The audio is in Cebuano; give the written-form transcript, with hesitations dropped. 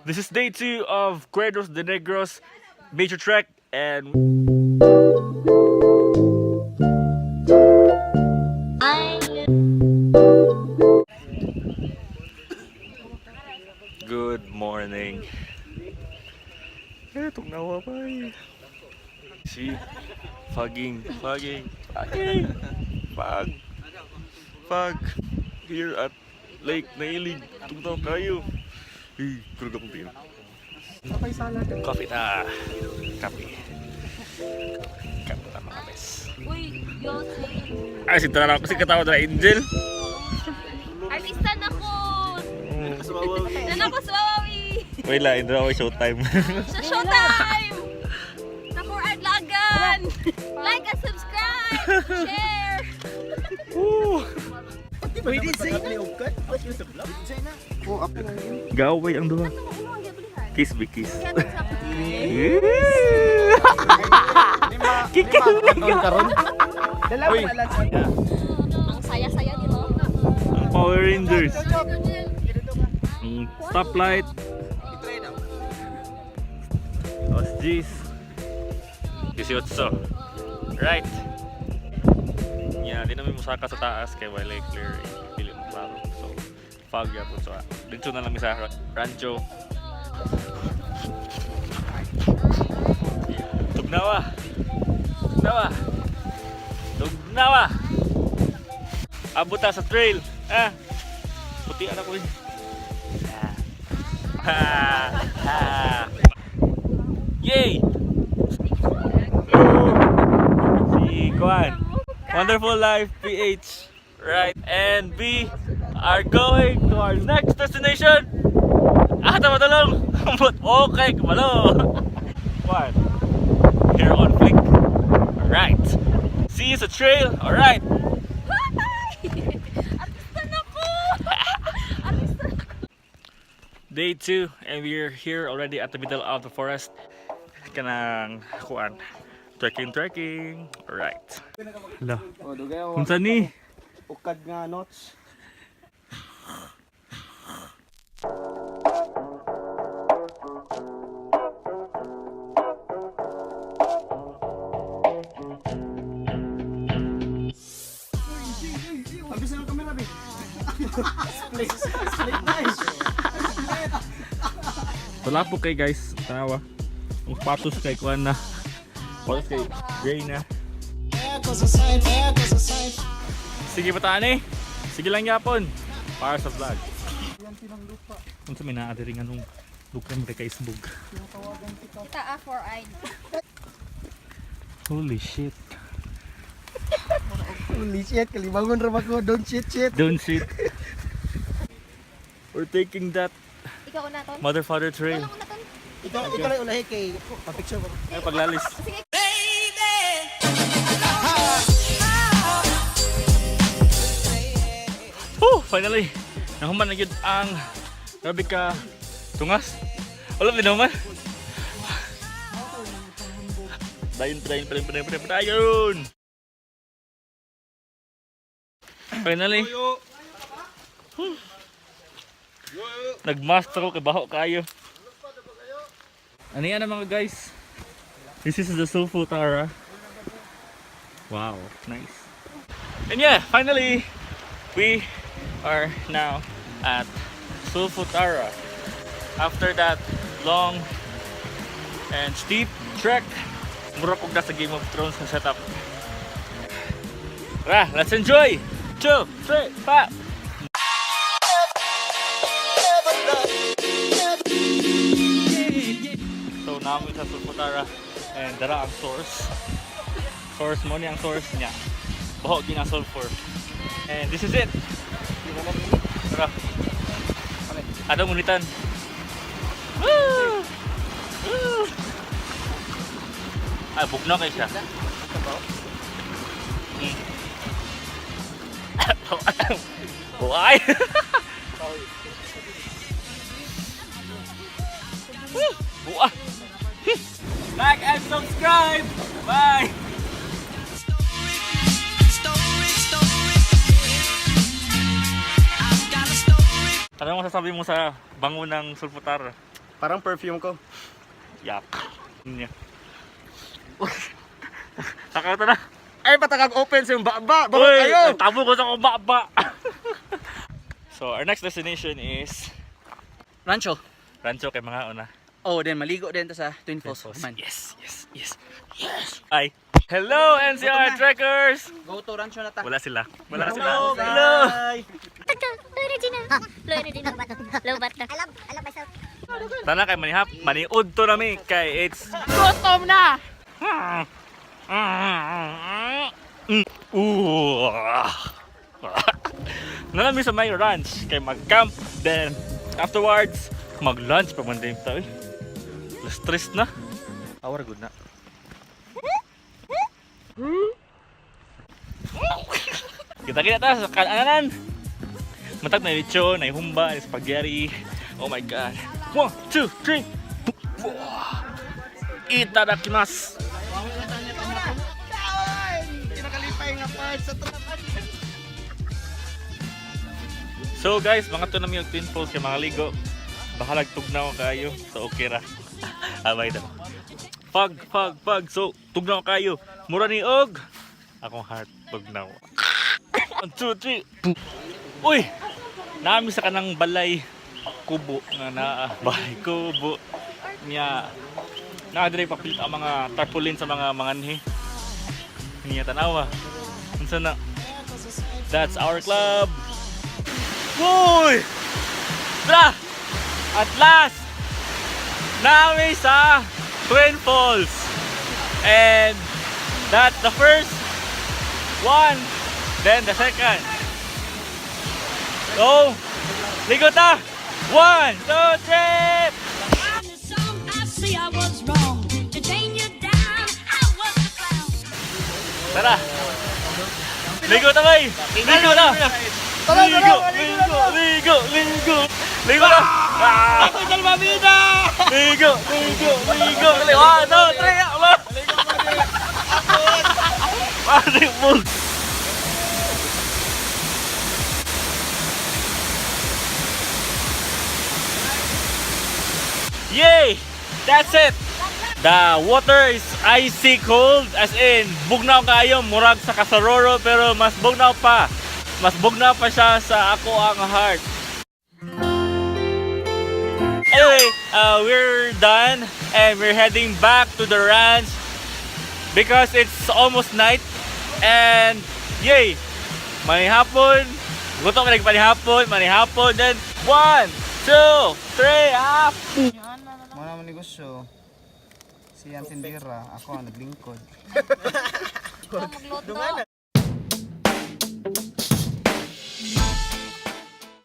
This is day 2 of Cuernos de Negros Major Trek and good morning. Eh, tugnawa pa eh. See? Fogging, fogging, fogging. Fog. Fog. Here at Lake Nailig. Tugnaw kayo. Eh, tulog akong tingin. Coffee ta. Kape. Kape ta, mga bes. Uy, Yossi. Ay, si Tara kasi katawa na Angel. Artista na ko! Nanako sa Wawawi! Wait lang, hindi ako showtime. Sa showtime! Sa 4 Lagan! Like and subscribe! Share! Woo! Pwede sa ina. Gaway ang duha. Ano ang gibulihan? Kiss be kiss. Kaya sa Karon. Dalawa na lang. Ang saya-saya nito. Ang Power Rangers. Ang stoplight. Los G's. 18. Right. Yeah, di namin musaka sa taas kay wala clear eh. Dili mo klaro. So, fog yapon. So, dito na lang mi sa rancho. Tugnawa. Tugnawa. Tugnawa. Abot ta sa trail. Ah. Puti na ko eh. Ah. Ah. Yay! Si Kwan. Wonderful Life PH. Right. And we are going to our next destination. Ah, tama talong. But okay, kumalo. Kwan. Here on Flick. Alright. See you sa trail. Alright. Artista na ko! Artista na ko! Day 2 and we're here already at the middle of the forest. Kanang kuan. Trekking, trekking. Alright. Hala. Oh, dugay ako. Unsa ni? Ukad nga notes. Abis na ang kamera, be. Split, split nice. Wala po kay guys. Tanawa. Ang patos kay kuan na. Patos kay gray na. Sige bataan eh. Sige lang yapon. Para sa vlog. Unsa may naa diri nga nung lukam kay kaisbog. Kita ah, four-eyed. Holy shit. Holy shit, kalibangon ra ba ko? Don't shit shit. Don't shit. We're taking that Ikaw una ton. mother father trail. Ikaw una ton. Ikaw lang ulahi kay pa-picture ba? Ay, paglalis. Sige. Oh, finally. Nahuman na gyud ang grabe ka tungas. Wala din naman. Dayon, dayon, dayon, dayon, dayon, dayon. Finally. Nagmaster ko kay baho kayo. Ano yan mga guys? This is the Sulfutara. Wow, nice. And yeah, finally, we are now at Sulfutara. After that long and steep trek, mura kog na sa Game of Thrones na setup. Tara, let's enjoy! 2, 3, 5! So, namin sa Sulfutara and dara ang source. Source mo niya ang source niya. Baho gina sulfur. And this is it. Tara. Ano ngungitan? Woo! Woo! Ay, bugnaw kayo siya. Why? Buah. Like and subscribe. Bye. Ano masasabi mo sa bango ng sulfutar? Parang perfume ko. Yak. Niya. Saka na. Ay, patakag open sa yung baba. Baba Uy, kayo. tabo ko sa akong baba. So our next destination is Rancho. Rancho kay mga una. Oh, then maligo din ta sa Twin Falls. Man. Yes. Ay. Hello, NCR Trekkers! Go to Rancho na ta. Wala sila. Wala sila. Hello! Lobat na. I love myself. Tana kay manihap, maniud to nami kay it's Gutom na! Ooh. Nalami sa may ranch kay mag-camp, then afterwards mag-lunch pa man din tayo. Alas tres na. Our good na. Kita-kita ta sa kananan. Matag na lechon, na humba, na spaghetti. Oh my God. One, two, three. Four. Itadakimasu. Pinakalipay nga part sa So guys, mga to nami og Twin Falls kay mga ligo. Bahalag tugnaw kayo. So okay ra. Abay daw. Fog, fog, fog. So tugnaw kayo. Mura ni og akong heart tugnaw. One, two, three. Uy! Nami sa kanang balay kubo nga naa balay kubo niya naa diri papilit ang mga tarpaulin sa mga manganhi niya tanawa unsa na. That's our club. Uy! Tara! At last, nami sa Twin Falls. And that's the first one, then the second. So, ligo ta! One, two, three! The song, I see I was wrong. To chain you down, I was the clown. Tara! Ligo ta, bay! Ligo ta! Ligo! Ligo! Ligo! Ligo! Ligo ta! Ah! Ako salbabida! Ligo! Ligo! Ligo! Ligo! One, two, three! Ala! Ligo! Ligo! Yay! That's it! The water is icy cold, as in bugnaw kayo murag sa kasaroro, pero mas bugnaw pa. Mas bugnaw pa siya sa ako ang heart. Anyway, we're done and we're heading back to the ranch because it's almost night and yay! Manihapon, gutom na nagpanihapon, manihapon, then one, two, three, ah! Mga naman negosyo. Si Antindira, ako ang naglingkod. Magluto.